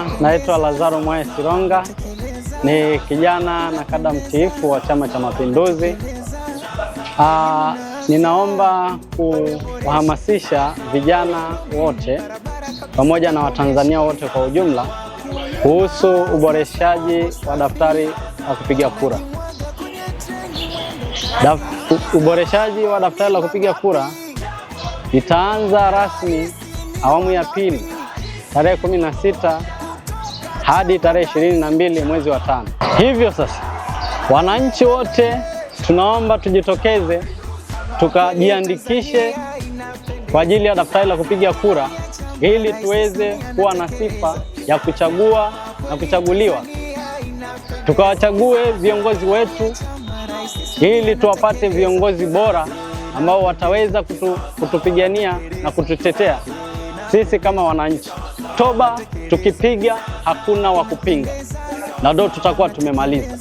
Majina naitwa Lazaro Mwae Sironga, ni kijana na kada mtiifu wa Chama cha Mapinduzi. Ninaomba kuwahamasisha vijana wote pamoja na Watanzania wote kwa ujumla kuhusu uboreshaji wa daftari la kupiga kura. Uboreshaji wa daftari la kupiga kura itaanza rasmi awamu ya pili tarehe 16 hadi tarehe 22 mwezi wa 5. Hivyo sasa, wananchi wote tunaomba tujitokeze tukajiandikishe kwa ajili ya daftari la kupiga kura ili tuweze kuwa na sifa ya kuchagua na kuchaguliwa, tukawachague viongozi wetu ili tuwapate viongozi bora ambao wataweza kutupigania na kututetea sisi kama wananchi. Toba tukipiga hakuna wa kupinga, na ndo tutakuwa tumemaliza.